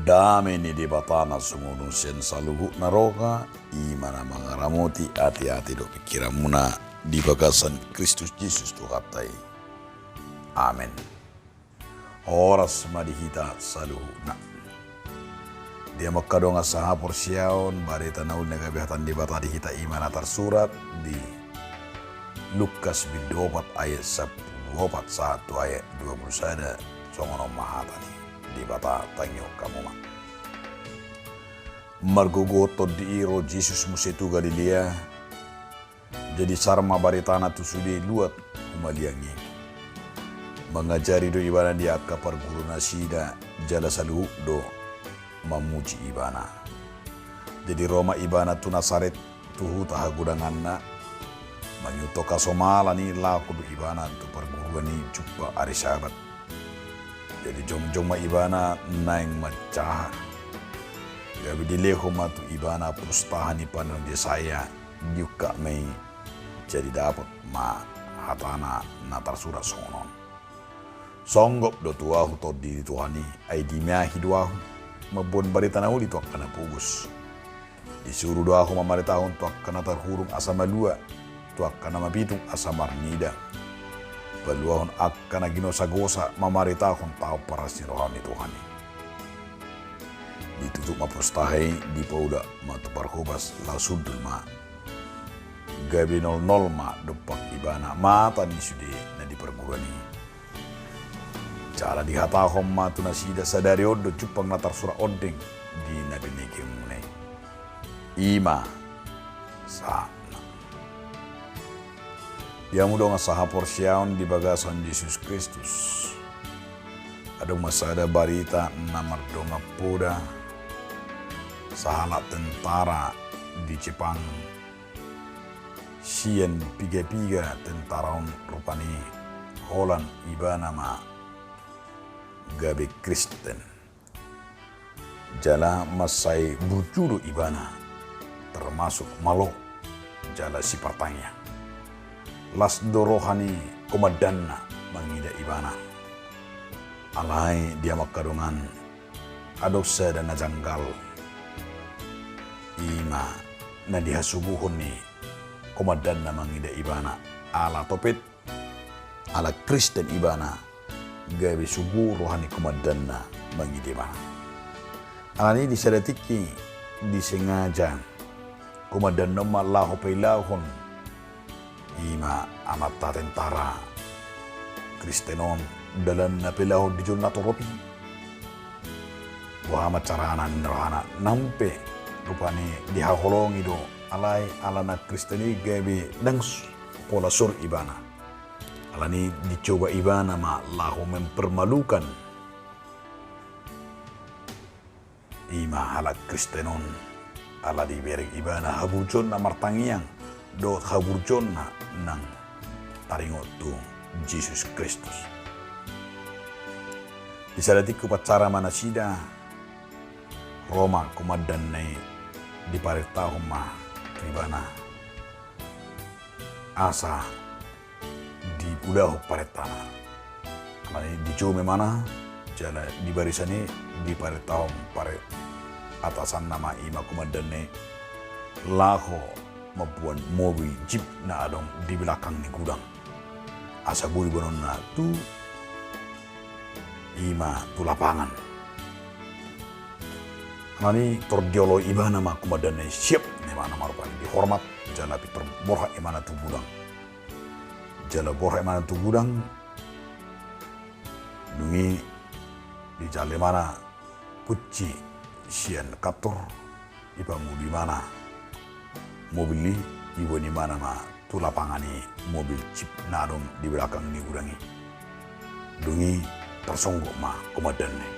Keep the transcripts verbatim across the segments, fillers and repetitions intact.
Dame ni Debata na sumurung sian saluhutna roha, i ma na mangaramoti ateate dohot pingkiranmuna di bagasan Kristus Jesus Tuhanta i. Amen. Horas ma di hita saluhutna. Di hamu angka dongan sahaporseaon, barita na uli na gabe hata ni Debata di hita i ma na tarsurat di Lukas bindu opat ayat sampulu opat sahat tu ayat dua pulu sada, songon on ma hata ni Debata. Tangihon hamu ma. Margogo tondi i ro Jesus muse tu Galilea, jadi sar ma baritana tu sude luat humaliang i. Mangajari do ibana di angka parguru nasida, jala saluhut do mamuji ibana. Jadi ro ma ibana tu Nasaret, tu huta hagodanganna, mangihut hasomalan i laho do ibana tu parguruan i jumpang ari Sabat. Jadi jongjong ma ibana naeng manjaha. Gabe dilehon ma tu ibana pustaha ni panurirang Jesaya, diungkap ma i, jadi dapot ma hatana na tarsurat songon on. Songgop do tu ahu tondi ni Tuhan i, ai dimahi do ahu mamboan barita na uli tu angka na pogos. Disuru do ahu mamaritahon tu angka na tarhurung asa malua, tu angka na mapitung asa marnida. Paluahon angka na ginosagosa, mamaritahon taon parras ni roha ni Tuhan i. Ditutup ma pustaha i, dipaulak ma tu parhobas, laos hundul ma. Gabe nolnol ma dompak ibana mata ni sude na di parguruan i. Jala dihatahon ma tu nasida, sadari on do jumpang na tarsurat ondeng di na binegemuna i. I ma sahatna. Di hamu dongan sahaporseaon di bagasan Jesus Kristus. Adong ma sada barita na mardongan poda, sahalak tentara di Jepang, sian piga-piga tentara on rupani holan ibana ma gabe Kristen. Jala mansai burju do ibana, termasuk malo, jala sipartangiang. Las do roha ni komandanna mangida ibana. Alai di hamu angka dongan, adong sada na janggal. I ma na dihasuguhon ni komandanna mangida ibana, ala topet, ala Kristen ibana, gabe sugu roha ni komandanna mangida ibana. Alani di sada tingki disengaja komandanna on ma laho pailahon i ma amanta tentara Kristen on dalan na pailahon di jolo na torop i. Boha ma carana ninna rohana, nang pe rupani dihaholongi do, alai ala na Kristen i gabe ndang s-, pola sure ibana. Alani dicoba ibana ma laho mempermalukan i ma halak Kristen on, ala dibereng ibana haburjuonna martangiang dohot haburjuonna nang taringot tu Jesus Kristus. Di sada tingki hupacara ma nasida, ro ma komandanna i, diparentahon ma tu ibana asa diulahon parentana. Alani dijou ma ibana, jala di barisan i diparentahon pare-, atasanna ma i ma komandanna i laho mamboan mobil jeep na adong di belakang ni gudang. Asa boi boanonna tu i ma tu lapangan. Alani tor dioloi ibana ma komandanna i, siap ninna ibana ma rupani, dihormat, jala pintor borhat ibana tu gudang. Jala borhat ibana tu gudang, dung i dijalo ibana kunci sian kantor, dipangulu ibana mobil i, diboan ibana ma tu lapangan i mobil jeep na adong di belakang ni gudang i. Dung i tarsonggot ma komandanna i.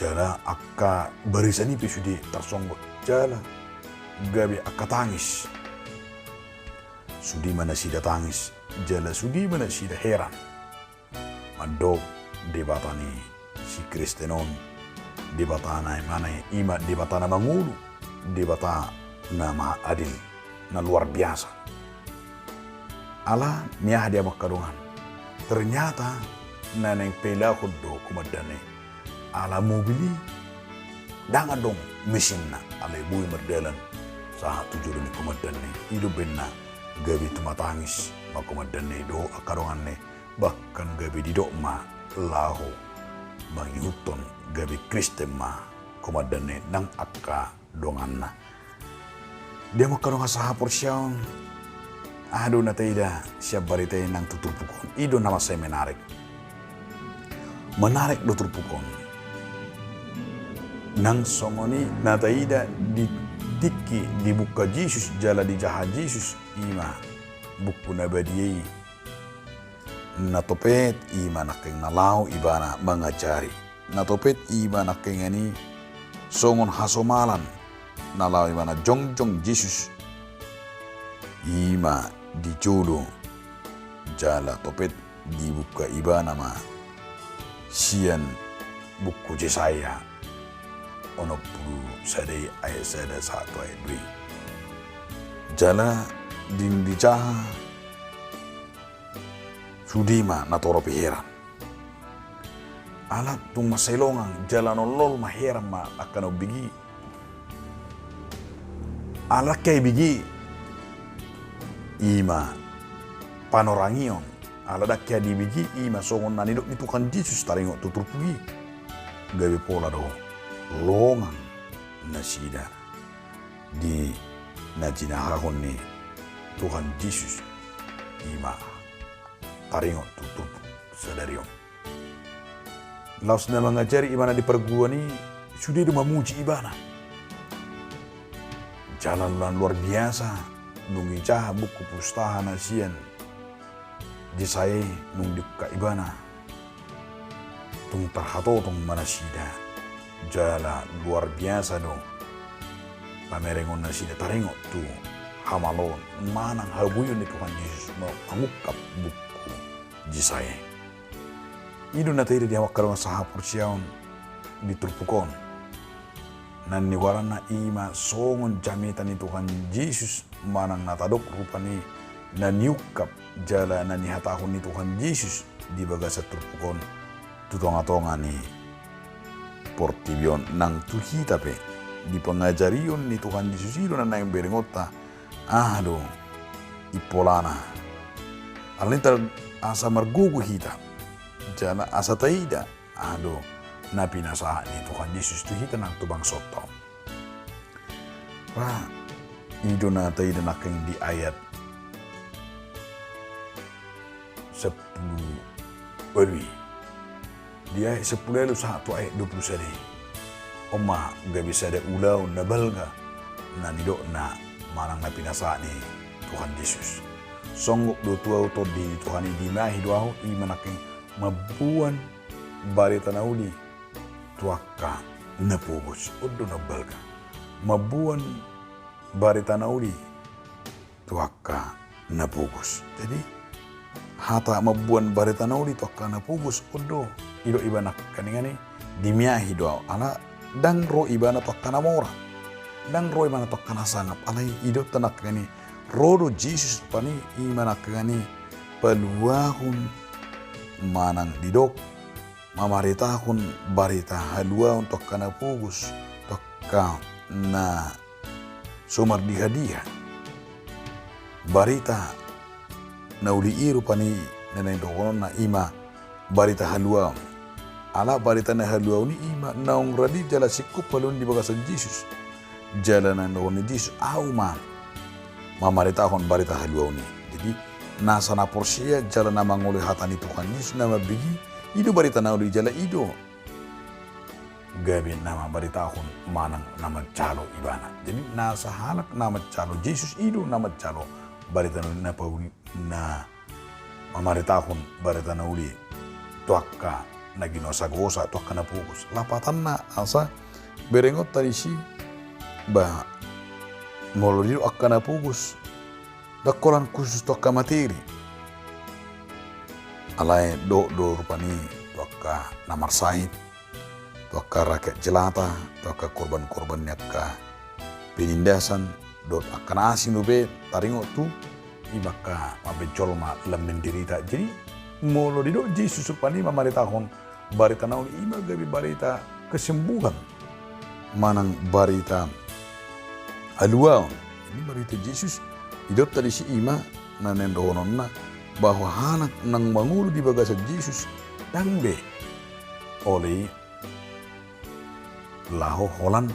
Jala angka barisan i pe sude tarsonggot, jala gabe angka tangis. Sude ma nasida tangis, jala sude ma nasida heran. Mandok Debata ni si Kristen on, Debata na i ma na i, i ma Debata na mangolu, Debata na maha adil, na luar biasa. Alani aha, di hamu angka dongan? Ternyata na naeng pailahon do komandanna i. ala mobil i ndang adong mesinna, alai boi mardalan sahat tu jolo ni komandanna i. I do umbahen na gabe tumatangis ma komandanna i dohot angka donganna i, bahkan gabe didok ma laho mangihuthon gabe Kristen ma komandanna i nang angka donganna. Dia ma angka dongan sahaporseaon, aha do na taida sian barita i nang tu turpuk on? I do na mansai menarik. Menarik do turpuk on. Nang songon i na taida di tingki dibuka Jesus jala dijaha Jesus, i ma buku na badia i. Na topet i ma nangkin na laho ibana mangajari. Na topet i ma nangkin i songon hasomalan na laho ibana jongjong Jesus. I ma di jolo jala topet dibuka ibana ma sian buku Jesaya onom pulu sada i ayat sada sahat tu ayat dua i. Jala dung dijaha sude ma natorop i heran. Ala tung mansai longang jala na ollol ma heran ma angka na umbege i. Ala ndang hea ibege i ma panorangion. Ala ndang hea dibege i ma songon na nidok ni Tuhan Jesus taringot tu turpuk i. Gabe pola do longang nasida di na jinahahon ni Tuhan Jesus i ma taringot tu turpuk sadari on. Laos na mangajari ibana di parguruan i sude do mamuji ibana. Jala na luar biasa dung dijaha buku pustaha na sian Jesaya i nung diungkap ibana. Tung tarhatotong ma nasida jala luar biasa do pamerengon nasida taringot tu hamaloon manang habuion ni Tuhan Jesus mangungkap buku Jesaya i. I do na taida di hamu angka dongan sahaporseaon di turpuk on. Na nigoarna i ma songon jamita ni Tuhan Jesus manang na tadok rupani na niungkap jala na nihatahon ni Tuhan Jesus di bagasan turpuk on tu tongatonga ni portibi on nang tu hita pe. Di pangajarion ni Tuhan Jesus i do na naeng berengonta aha do impolana. Alani i asa margogo hita jala asa taida aha do na pinasahat ni Tuhan Jesus tu hita nang tu bangsonta on. Ra, i do na taida nangkin di ayat sampulu ualu i. Di ayat sampulu ualu sahat tu ayat dua pulu sada i. On ma gabe sada ulaon na balga na nidokna manang na pinasahat ni Tuhan Jesus. Songgop do tu ahu Tondi ni Tuhan i, dimeahi do ahu, i ma nangkin mamboan barita na uli tu angka na pogos. On do na balga. Mamboan barita na uli tu angka na pogos. Jadi hata mamboan barita na uli tu angka na pogos on do didok ibana nangkaningan i dimeahi do ahu. Ala ndang ro ibana tu angka na mora, ndang ro ibana tu angka na sangap. Alai didok nangkaningan i ro do Jesus rupani, i ma nangkaningan i paluahon manang didok mamaritahon barita haluaon tu angka na pogos, tu angka na so mardihadiha. Barita na uli i rupani na naeng dohononna i ma barita haluaon. Ala barita na haluaon i i ma naung radi jala singkop haluaon di bagasan Jesus. Jala naeng dohonon ni Jesus, ahu ma mamaritahon barita haluaon i. Jadi nasa na porsea jala na mangoloi hata ni Tuhan Jesus na mambege i, i do barita na uli jala i do gabe na mamaritahon manang na manjalo ibana. Jadi nasa halak na manjalo Jesus i do na manjalo barita na uli, na pauli, na mamaritahon barita na uli tu angka na ginosagosa, tu angka na pogos. Lapatanna asa berengonta disi, ba molo didok angka na pogos ndang holan khusus tu angka materi. Alai dohot do rupani tu angka na marsahit, tu angka rakyat jelata, tu angka korban-korban ni angka penindasan, dohot angka na asing dope taringot tu i ma angka mambahen jolma lam menderita. Jadi molo didok Jesus rupani mamaritahon barita na uli i ma gabe barita kesembuhan manang barita haluaon. Jadi barita Jesus, didok ta disi i ma na naeng dohononna, bahwa halak naung mangolu di bagasan Jesus ndang be olo i laho holan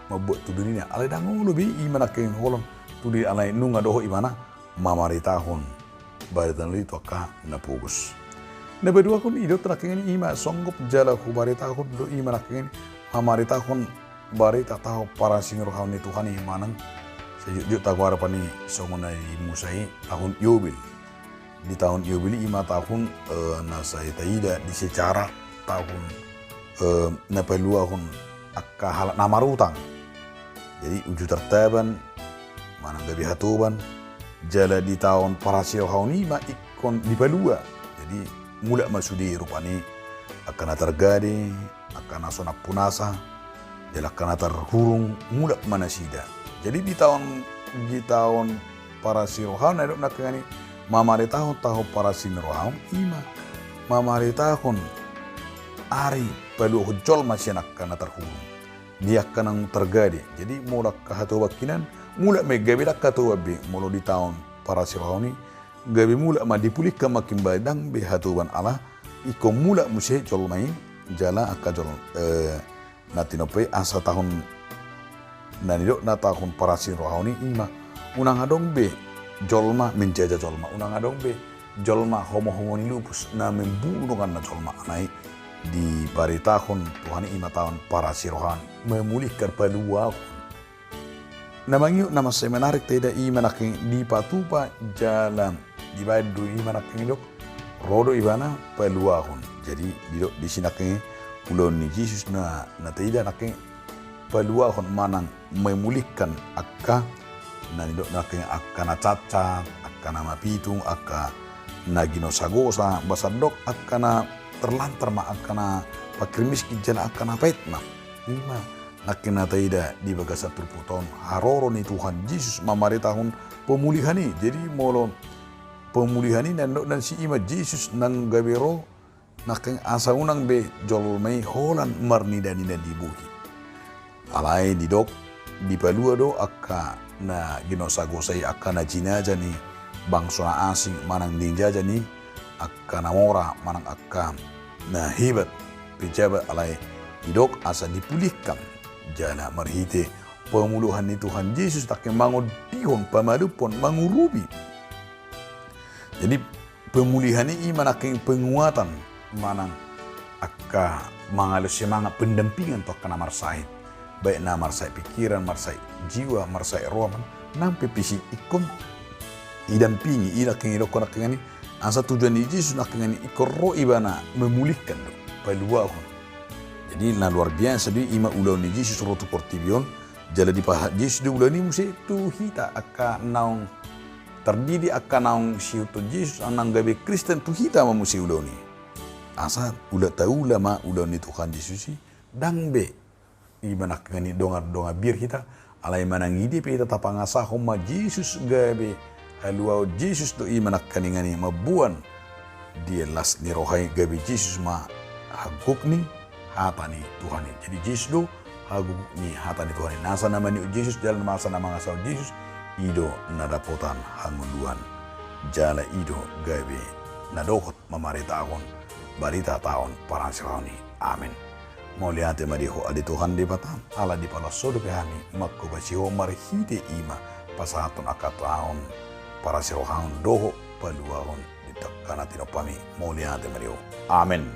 mambuat tu dirina. Alai ndang olo be i ma nangkin holan tu diri, alai nunga dohot ibana mamaritahon barita na uli tu angka na pogos. Na paduahon, didok nangkin i ma songgop jala hubaritahon do i ma nangkin mamaritahon barita taon parasirohaon ni Tuhan i manang sai jotjot tagoari songon na di Musa i taon Yobel. Di taon Yobel i ma taon, eh, na sai taida di sejarah taon, eh, na paluahon angka halak na marutang. Jadi uju tartaban manang gabe hatoban, jala di taon parasirohaon i ma ingkon dipalua. Jadi mulak ma sude rupani angka na targade, angka na so nampunasa, jala angka na tarhurung, mulak ma nasida. Jadi di taon, di taon parasirohaon na didok nangkin i mamaritahon taon parasirohaon i ma mamaritahon ari paluahon jolma sian angka na tarhurung, di angka naung targade. Jadi molo angka hatoban hinan, mulak ma i gabe ndang hatoban be molo di taon parasirohaon i, gabe mulak ma dipulihkan ma kembali, ndang be hatoban ala ingkon mulak muse jolma i, jala angka jol-, eh, na tinompa i asa taon na nidokna taon parasirohaon i i ma unang adong be jolma menjajah jolma, unang adong be jolma homohomo ni lupus na memburu donganna jolma. Alai dibaritahon Tuhan i i ma taon parasirohaon, memulihkan, paluahon. Na mangihut na mansai menarik taida i ma nangkin dipatupa jala dibaen do i ma nangkin didok ro do ibana paluahon. Jadi didok disi nangkin ulaon ni Jesus na, na taida nangkin paluahon manang memulihkan angka na nidok nangkin angka na cacat, angka na mapitung, angka na ginosagosa, ba sandok angka na terlantar ma, angka na fakir miskin jala angka na paet ma. I ma nangkin na taida di bagasan turpuk on, haroro ni Tuhan Jesus mamaritahon pemulihan i. Jadi molo pemulihan i na nidokna disi i ma Jesus naung gabe ro nangkin asa unang be jolma i holan marnidanida di bohi. Alai didok dipalua do angka na ginosagosa i, angka na jinajah ni bangso na asing manang jinajah ni angka na mora manang angka na hebat pejabat, alai didok asa dipulihkan jala marhite pemulihan ni Tuhan Jesus nangkin mangondihon, pamalumhon, mangurupi. Jadi pemulihan i i ma nangkin penguatan manang angka mangalo semangat, pendampingan tu angka na marsahit. Baik na marsahit pikiran, marsahit jiwa, marsahit roha, manang pe fisik, ingkon idampingi, i nangkin didokkon nangkin i. Asa tujuan ni Jesus nangkin i ingkon ro ibana memulihkan do, paluahon. Jadi na luar biasa do i ma ulaon ni Jesus ro tu portibi on, jala dipasahat Jesus do ulaon i muse tu hita angka naung tardidik, angka naung siihuthon Jesus, naung gabe Kristen, tu hita ma muse ulaon i. Asa ula taula ma ulaon ni Tuhan Jesus i, ndang be i ma nangkin i dongan-dongan biar hita, alai manang ida pe hita tapangasahon ma Jesus gabe haluaon, Jesus do i ma nangkin i mamboan di las ni roha i, gabe Jesus ma hagogok ni hata ni Tuhan i. Jadi Jesus do hagogok ni hata ni Tuhan i. Nasa na manihut Jesus jala nasa na mangasahon Jesus, i do na dapotan hangoluan jala i do gabe na dohot mamaritahon barita taon parasirohaon i. Amen. Mauliate ma di Ho ale Tuhan Debata, ala dipaloas Ho dope hami manghobasi Ho marhite i ma pasahathon angka taon parasirohaon dohot paluahon di angka na tinompami. Mauliate ma di Ho. Amen.